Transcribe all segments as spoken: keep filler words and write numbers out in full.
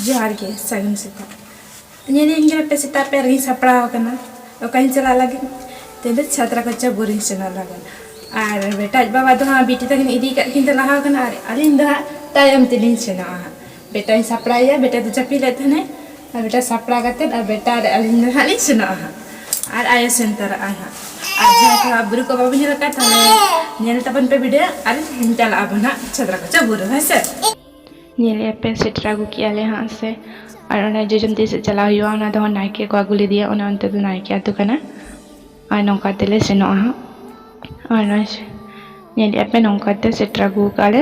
ᱡᱚᱦᱟᱨ ᱜᱮ, ᱥᱟᱹᱜᱩᱱ ᱥᱮᱛᱟᱜ᱾ ᱧᱮᱞᱮᱧ ᱠᱟᱱᱟ ᱯᱮ, ᱥᱮᱛᱟᱜ ᱯᱟᱭᱟᱨ ᱨᱤᱧ ᱥᱟᱯᱲᱟᱣ ᱟᱠᱟᱱᱟ᱾ ᱚᱠᱟᱧ ᱪᱟᱞᱟᱜ ᱞᱟᱹᱜᱤᱫ? ᱛᱮᱦᱮᱧ ᱫᱚ ᱪᱷᱟᱛᱨᱟ ᱠᱚᱪᱟ ᱵᱩᱨᱩᱧ ᱥᱮᱱᱚᱜ ᱞᱟᱹᱜᱤᱫ᱾ ᱟᱨ ᱵᱮᱴᱟ ᱟᱡ ᱵᱟᱵᱟ ᱫᱚ ᱦᱟᱸᱜ ᱵᱤᱴᱤ ᱛᱟᱹᱠᱤᱱ ᱤᱫᱤ ᱠᱟᱜ ᱠᱤᱱ ᱛᱮ ᱞᱟᱦᱟ ᱟᱠᱟᱱᱟ, ᱟᱨ ᱟᱹᱞᱤᱧ ᱫᱚ ᱦᱟᱸᱜ ᱛᱟᱭᱚᱢ ᱛᱮᱞᱤᱧ ᱥᱮᱱᱚᱜᱼᱟ ᱦᱟᱸᱜ᱾ ᱵᱮᱴᱟᱧ ᱥᱟᱯᱲᱟᱣᱮᱭᱟ, ᱵᱮᱴᱟ ᱫᱚ ᱡᱟᱹᱯᱤᱫ ᱞᱮᱫ ᱛᱟᱦᱮᱱᱟᱭ, ᱟᱨ ᱵᱮᱴᱟ ᱥᱟᱯᱲᱟᱣ ᱠᱟᱛᱮᱫ ᱟᱨ ᱵᱮᱴᱟ ᱟᱨ ᱟᱹᱞᱤᱧ ᱫᱚ ᱦᱟᱸᱜ ᱞᱤᱧ ᱥᱮᱱᱚᱜᱼᱟ ᱦᱟᱸᱜ᱾ ᱟᱨ ᱟᱭᱳ ᱥᱮᱱ ᱛᱚᱨᱟᱜᱼᱟᱭ ᱦᱟᱸᱜ᱾ ᱟᱨ ᱡᱟᱦᱟᱸᱭ ᱠᱚ ᱦᱟᱸᱜ ᱵᱩᱨᱩ ᱠᱚ ᱵᱟᱵᱚᱱ ᱧᱮᱞ ᱟᱠᱟᱫ, ᱛᱟᱦᱞᱮ ᱧᱮᱞ ᱛᱟᱵᱚᱱ ᱯᱮ ᱵᱷᱤᱰᱤᱭᱳ, ᱟᱨ ᱪᱟᱞᱟᱜ ᱟᱵᱚᱱ ᱦᱟᱸᱜ ᱪᱷᱟᱛᱨᱟ ᱠᱚᱪᱟ ᱵᱩᱨᱩ, ᱦᱮᱸ ᱥᱮ? ᱧᱮᱞᱮᱫᱼᱟ ᱯᱮ, ᱥᱮᱴᱮᱨ ᱟᱹᱜᱩ ᱠᱮᱜᱼᱟ ᱞᱮ ᱦᱟᱸᱜ ᱥᱮ᱾ ᱟᱨ ᱚᱱᱟ ᱡᱚᱡᱚᱢ ᱛᱤ ᱥᱮᱫ ᱪᱟᱞᱟᱣ ᱦᱩᱭᱩᱜᱼᱟ, ᱚᱱᱟ ᱫᱚ ᱱᱟᱭᱠᱮ ᱠᱚ ᱟᱹᱜᱩ ᱞᱮᱫᱮᱭᱟ, ᱚᱱᱟ ᱚᱱᱛᱮ ᱫᱚ ᱱᱟᱭᱠᱮ ᱟᱹᱛᱩ ᱠᱟᱱᱟ᱾ ᱟᱨ ᱱᱚᱝᱠᱟ ᱛᱮᱞᱮ ᱥᱮᱱᱚᱜᱼᱟ ᱦᱟᱸᱜ᱾ ᱟᱨ ᱱᱚᱜᱼᱚᱭ ᱧᱮᱞᱮᱫᱼᱟ ᱯᱮ, ᱱᱚᱝᱠᱟ ᱛᱮ ᱥᱮᱴᱮᱨ ᱟᱹᱜᱩ ᱠᱟᱜᱼᱟ ᱞᱮ᱾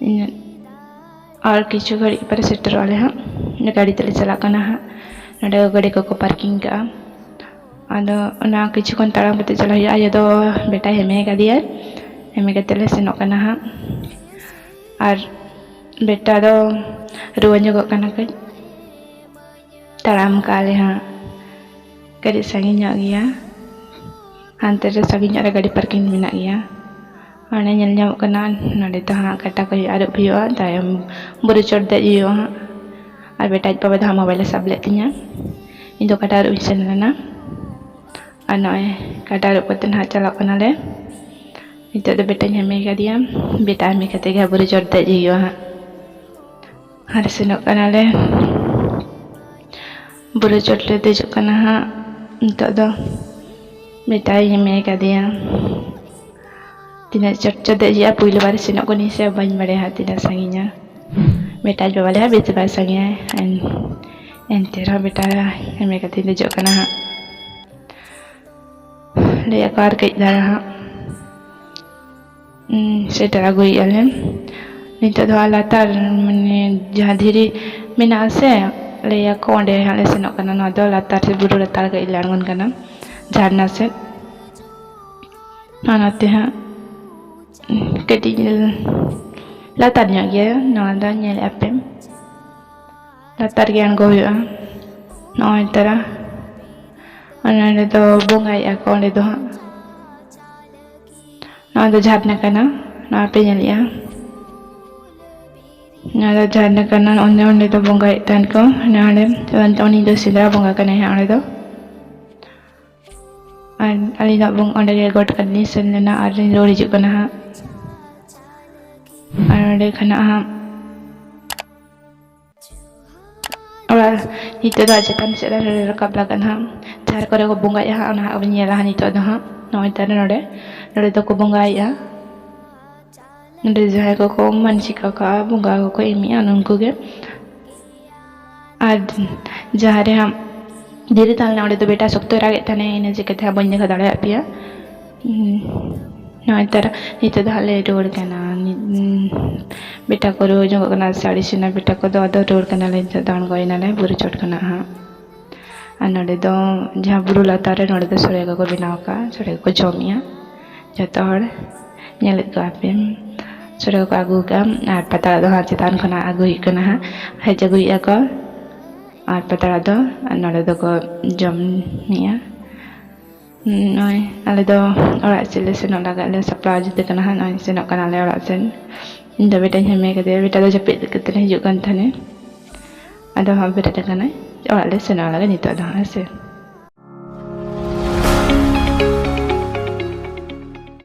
ᱤᱧ-, ᱟᱨ ᱠᱤᱪᱷᱩ ᱜᱷᱟᱹᱲᱤᱡ ᱯᱚᱨᱮ ᱥᱮᱴᱮᱨᱚᱜᱼᱟ ᱞᱮ ᱦᱟᱸᱜ᱾ ᱜᱟᱹᱰᱤ ᱛᱮᱞᱮ ᱪᱟᱞᱟᱜ ᱠᱟᱱᱟ ᱦᱟᱸᱜ᱾ ᱱᱚᱸᱰᱮ ᱜᱟᱹᱰᱤ ᱠᱚᱠᱚ ᱯᱟᱨᱠᱤᱝ ᱠᱟᱜᱼᱟ᱾ ᱟᱫᱚ ᱚᱱᱟ ᱠᱤᱪᱷᱩ ᱠᱷᱚᱱ ᱛᱟᱲᱟᱢ ᱠᱟᱛᱮ ᱪᱟᱞᱟᱜ ᱦᱩᱭᱩᱜᱼᱟ᱾ ᱟᱭᱳ ᱫᱚ ᱵᱮᱴᱟᱭ ᱦᱮᱢᱮ ᱠᱟᱫᱮᱭᱟ, ᱦᱮᱢᱮ ᱠᱟᱛᱮ ᱞᱮ ᱥᱮᱱᱚᱜ ᱠᱟᱱᱟ ᱦᱟᱸᱜ᱾ ᱟᱨ ᱵᱮᱴᱟ ᱫᱚ ᱨᱩᱣᱟᱹ ᱧᱚᱜᱚᱜ ᱠᱟᱱᱟ ᱠᱟᱹᱡ᱾ ᱛᱟᱲᱟᱢ ᱠᱟᱜᱼᱟ ᱞᱮ ᱦᱟᱸᱜ, ᱠᱟᱹᱴᱤᱡ ᱥᱟᱺᱜᱤᱧ ᱧᱚᱜ ᱜᱮᱭᱟ᱾ ᱦᱟᱱᱛᱮ ᱨᱮ ᱥᱟᱺᱜᱤᱧ ᱧᱚᱜ ᱨᱮ ᱜᱟᱹᱰᱤ ᱯᱟᱨᱠᱤᱝ ᱢᱮᱱᱟᱜ ᱜᱮᱭᱟ᱾ ᱚᱱᱮ ᱧᱮᱞ ᱧᱟᱢᱚᱜ ᱠᱟᱱᱟ, ᱱᱚᱸᱰᱮ ᱫᱚ ᱦᱟᱸᱜ ᱠᱟᱴᱟ ᱠᱚ ᱟᱹᱨᱩᱵ ᱦᱩᱭᱩᱜᱼᱟ, ᱛᱟᱭᱚᱢ ᱵᱩᱨᱩ ᱪᱚᱴ ᱫᱮᱡ ᱦᱩᱭᱩᱜᱼᱟ ᱦᱟᱸᱜ᱾ ᱟᱨ ᱵᱮᱴᱟ ᱟᱡ ᱵᱟᱵᱟ ᱫᱚ ᱦᱟᱸᱜ ᱢᱳᱵᱟᱭᱤᱞᱮ ᱥᱟᱵ ᱞᱮᱫ ᱛᱤᱧᱟᱹ, ᱤᱧ ᱫᱚ ᱠᱟᱴᱟ ᱟᱹᱨᱩᱵ ᱤᱧ ᱥᱮᱱ ᱞᱮᱱᱟ᱾ ᱟᱨ ᱱᱚᱜᱼᱚᱭ ᱠᱟᱴᱟ ᱟᱹᱨᱩᱵ ᱠᱟᱛᱮ ᱱᱟᱦᱟᱜ ᱪᱟᱞᱟᱜ ᱠᱟᱱᱟᱞᱮ᱾ ᱱᱤᱛᱚᱜ ᱫᱚ ᱵᱮᱴᱟᱧ ᱦᱮᱢᱮ ᱠᱟᱫᱮᱭᱟ, ᱵᱮᱴᱟ ᱦᱮᱢᱮ ᱠᱟᱛᱮ ᱜᱮ ᱦᱟᱸᱜ ᱵᱩᱨᱩ ᱪᱚᱴ ᱫᱮᱡ ᱦᱩᱭᱩᱜᱼᱟ ᱦᱟᱸᱜ᱾ ᱟᱨ ᱥᱮᱱᱚᱜ ᱠᱟᱱᱟᱞᱮ, ᱵᱩᱨᱩ ᱪᱚᱴ ᱞᱮ ᱫᱮᱡᱚᱜ ᱠᱟᱱᱟ ᱦᱟᱸᱜ᱾ ᱱᱤᱛᱚᱜ ᱫᱚ ᱵᱮᱴᱟᱭ ᱦᱮᱢᱮ ᱠᱟᱫᱮᱭᱟ᱾ ᱛᱤᱱᱟᱹᱜ ᱪᱚᱴ ᱪᱚᱴ ᱫᱮᱡ ᱦᱩᱭᱩᱜᱼᱟ, ᱯᱩᱭᱞᱩ ᱵᱟᱨ ᱥᱮᱱᱚᱜ ᱠᱟᱹᱱᱟᱹᱧ ᱥᱮ ᱵᱟᱹᱧ ᱵᱟᱲᱟᱭᱟ ᱦᱟᱸᱜ ᱛᱤᱱᱟᱹᱜ ᱥᱟᱺᱜᱤᱧᱟ᱾ ᱵᱮᱴᱟ ᱟᱡ ᱵᱟᱵᱟ ᱞᱟᱹᱭᱟ ᱵᱮᱥᱤ ᱵᱟᱭ ᱥᱟᱺᱜᱤᱧᱟ, ᱮᱱ-, ᱮᱱᱛᱮ ᱨᱮᱦᱚᱸ ᱵᱮᱴᱟ ᱦᱮᱢᱮ ᱠᱟᱛᱮᱧ ᱫᱮᱡᱚᱜ ᱠᱟᱱᱟ ᱦᱟᱸᱜ᱾ ᱞᱟᱹᱭ ᱟᱠᱚ ᱟᱨ ᱠᱟᱹᱡ ᱫᱷᱟᱨᱟ ᱦᱟᱸᱜ, ᱩᱸ, ᱥᱮᱴᱮᱨ ᱟᱹᱜᱩᱭᱮᱫᱼᱟ ᱞᱮ᱾ ᱱᱤᱛᱚᱜ ᱫᱚ ᱦᱟᱸᱜ ᱞᱟᱛᱟᱨ, ᱢᱟᱱᱮ, ᱡᱟᱦᱟᱸ ᱫᱷᱤᱨᱤ ᱢᱮᱱᱟᱜᱼᱟ ᱥᱮ, ᱞᱟᱹᱭ ᱟᱠᱚ ᱚᱸᱰᱮ ᱦᱟᱸᱜ ᱞᱮ ᱥᱮᱱᱚᱜ ᱠᱟᱱᱟ᱾ ᱱᱚᱣᱟ ᱫᱚ ᱞᱟᱛᱟᱨ ᱥᱮᱫ, ᱵᱩᱨᱩ ᱞᱟᱛᱟᱨ ᱠᱟᱹᱡ ᱞᱮ ᱟᱬᱜᱚᱱ ᱠᱟᱱᱟ, ᱡᱷᱟᱨᱱᱟ ᱥᱮᱫ᱾ ᱚᱱᱟᱛᱮ ᱦᱟᱸᱜ ᱠᱟᱹᱴᱤᱡ ᱞᱟᱛᱟᱨ ᱧᱚᱜ ᱜᱮᱭᱟ᱾ ᱱᱚᱣᱟ ᱫᱚ ᱧᱮᱞᱮᱫᱼᱟ ᱯᱮ, ᱞᱟᱛᱟᱨ ᱜᱮ ᱟᱬᱜᱚ ᱦᱩᱭᱩᱜᱼᱟ᱾ ᱱᱚᱜᱼᱚᱭ ᱛᱟᱨᱟ, ᱟᱨ ᱱᱚᱸᱰᱮ ᱫᱚ ᱵᱚᱸᱜᱟᱭᱮᱫᱼᱟ ᱠᱚ ᱚᱸᱰᱮ ᱫᱚ ᱦᱟᱸᱜ᱾ ᱱᱚᱣᱟ ᱫᱚ ᱡᱷᱟᱨᱱᱟ ᱠᱟᱱᱟ, ᱱᱚᱣᱟ ᱯᱮ ᱧᱮᱞᱮᱫᱼᱟ᱾ ᱱᱚᱣᱟ ᱫᱚ ᱡᱷᱟᱨᱱᱟ ᱠᱟᱱᱟ᱾ ᱚᱸᱰᱮ, ᱚᱸᱰᱮ ᱫᱚ ᱵᱚᱸᱜᱟᱭᱮᱫ ᱛᱟᱦᱮᱱ ᱠᱚ᱾ ᱱᱚᱰᱮ, ᱩᱱᱤ ᱫᱚ ᱥᱮᱸᱫᱽᱨᱟ ᱵᱚᱸᱜᱟ ᱠᱟᱱᱟᱭ ᱦᱟᱸᱜ ᱚᱸᱰᱮ ᱫᱚ᱾ ᱟᱨ ᱟᱹᱞᱤᱧ ᱫᱚ ᱵᱚᱝ-, ᱚᱸᱰᱮ ᱜᱮ ᱜᱚᱴ ᱠᱟᱛᱮ ᱞᱤᱧ ᱥᱮᱱ ᱞᱮᱱᱟ ᱟᱨ ᱞᱤᱧ ᱨᱩᱣᱟᱹᱲ ᱦᱤᱡᱩᱜ ᱠᱟᱱᱟ ᱦᱟᱸᱜ᱾ ᱟᱨ ᱚᱸᱰᱮ ᱠᱷᱚᱱᱟᱜ ᱦᱟᱸᱜ ᱚᱲᱟᱜ, ᱱᱤᱛᱚᱜ ᱫᱚ ᱦᱟᱸᱜ ᱪᱮᱛᱟᱱ ᱥᱮᱫ ᱨᱮ ᱨᱟᱠᱟᱵ ᱞᱟᱜᱟᱜ ᱦᱟᱸᱜ᱾ ᱡᱟᱦᱟᱸ ᱠᱚᱨᱮ ᱠᱚ ᱵᱚᱸᱜᱟᱭᱮᱫᱼᱟ ᱦᱟᱸᱜ, ᱚᱱᱟ ᱦᱟᱸᱜ ᱵᱚᱱ ᱧᱮᱞᱟ ᱦᱟᱸᱜ ᱱᱤᱛᱚᱜ ᱫᱚ ᱦᱟᱸᱜ᱾ ᱱᱚᱜᱼᱚᱭ ᱛᱟᱦᱞᱮ ᱱᱚᱰᱮ, ᱱᱚᱰᱮ ᱫᱚᱠᱚ ᱵᱚᱸᱜᱟᱭᱮᱫᱼᱟ᱾ ᱱᱚᱰᱮ ᱡᱟᱦᱟᱸᱭ ᱠᱚᱠᱚ ᱢᱟᱱᱥᱤᱠ ᱟᱠᱟᱫᱼᱟ, ᱵᱚᱸᱜᱟ ᱠᱚᱠᱚ ᱮᱢᱮᱜᱼᱟ, ᱩᱱᱠᱩ ᱜᱮ᱾ ᱟᱨ ᱡᱟᱦᱟᱸ ᱨᱮ ᱦᱟᱸᱜ ᱫᱷᱤᱨᱤ ᱛᱟᱦᱮᱸ ᱞᱮᱱᱟ, ᱚᱸᱰᱮ ᱫᱚ ᱵᱮᱴᱟ ᱥᱚᱠᱛᱚᱭ ᱨᱟᱜᱮᱫ ᱛᱟᱦᱮᱱᱟ, ᱤᱱᱟᱹ ᱪᱤᱠᱟᱹᱛᱮ ᱦᱟᱸᱜ ᱵᱟᱹᱧ ᱫᱮᱠᱷᱟᱣ ᱫᱟᱲᱮᱭᱟᱜ ᱯᱮᱭᱟ᱾ ᱦᱩᱸ, ᱱᱚᱜᱼᱚᱭ ᱛᱟᱨᱟ, ᱱᱤᱛᱚᱜ ᱫᱚ ᱦᱟᱸᱜ ᱞᱮ ᱨᱩᱣᱟᱹᱲ ᱠᱟᱱᱟ᱾ ᱱᱤ-, ᱩᱸ, ᱵᱮᱴᱟ ᱠᱚ ᱨᱩᱣᱟᱹᱲ ᱡᱚᱝᱚᱜ ᱠᱟᱱᱟ, ᱥᱟᱹᱲᱤ ᱥᱮᱱᱟ ᱵᱮᱴᱟ ᱠᱚᱫᱚ ᱟᱫᱚ ᱨᱩᱣᱟᱹᱲ ᱠᱟᱱᱟᱞᱮ, ᱱᱤᱛᱚᱜ ᱫᱚ ᱟᱬᱜᱚᱭᱮᱱᱟᱞᱮ ᱵᱩᱨᱩ ᱪᱚᱴ ᱠᱷᱚᱱᱟᱜ ᱦᱟᱸᱜ᱾ ᱟᱨ ᱱᱚᱰᱮ ᱫᱚ ᱡᱟᱦᱟᱸ ᱵᱩᱨᱩ ᱞᱟᱛᱟᱨ ᱨᱮ, ᱱᱚᱰᱮ ᱫᱚ ᱥᱚᱲᱮ ᱠᱚᱠᱚ ᱵᱮᱱᱟᱣ ᱟᱠᱟᱫᱼᱟ, ᱥᱚᱲᱮ ᱠᱚᱠᱚ ᱡᱚᱢᱮᱜᱼᱟ᱾ ᱡᱚᱛᱚ ᱦᱚᱲ ᱧᱮᱞᱮᱫ ᱠᱚᱣᱟ ᱯᱮ, ᱥᱚᱲᱮ ᱠᱚᱠᱚ ᱟᱹᱜᱩ ᱟᱠᱟᱫᱼᱟ᱾ ᱟᱨ ᱯᱟᱛᱲᱟ ᱫᱚ ᱦᱟᱸᱜ ᱪᱮᱛᱟᱱ ᱠᱷᱚᱱᱟᱜ ᱟᱹᱜᱩ ᱦᱩᱭᱩᱜ ᱠᱟᱱᱟ ᱦᱟᱸᱜ, ᱦᱮᱡ ᱟᱹᱜᱩᱭᱮᱫᱼᱟ ᱠᱚ᱾ ᱟᱨ ᱯᱟᱛᱲᱟ ᱫᱚ, ᱟᱨ ᱱᱚᱰᱮ ᱫᱚᱠᱚ ᱡᱚᱢᱮᱜᱼᱟ᱾ ᱱᱚᱜᱼᱚᱭ ᱟᱞᱮ ᱫᱚ ᱚᱲᱟᱜ ᱥᱮᱫ ᱞᱮ ᱥᱮᱱᱚᱜ ᱞᱟᱹᱜᱤᱫ ᱞᱮ ᱥᱟᱯᱲᱟᱣ ᱡᱩᱛ ᱠᱟᱱᱟ ᱦᱟᱸᱜ᱾ ᱱᱚᱜᱼᱚᱭ ᱥᱮᱱᱚᱜ ᱠᱟᱱᱟᱞᱮ ᱚᱲᱟᱜ ᱥᱮᱱ᱾ ᱤᱧ ᱫᱚ ᱵᱮᱴᱟᱧ ᱦᱮᱢᱮ ᱠᱟᱫᱮᱭᱟ, ᱵᱮᱴᱟ ᱫᱚ ᱡᱟᱹᱯᱤᱫ ᱠᱟᱛᱮ ᱦᱤᱡᱩᱜ ᱠᱟᱱ ᱛᱟᱦᱮᱱᱟ᱾ ᱟᱫᱚ ᱦᱟᱸᱜ ᱵᱮᱨᱮᱫ ᱟᱠᱟᱱᱟᱭ, ᱚᱲᱟᱜ ᱞᱮ ᱥᱮᱱᱚᱜ ᱞᱟᱹᱜᱤᱫ ᱱᱤᱛᱚᱜ ᱫᱚ ᱦᱟᱸᱜ, ᱦᱮᱸ ᱥᱮ᱾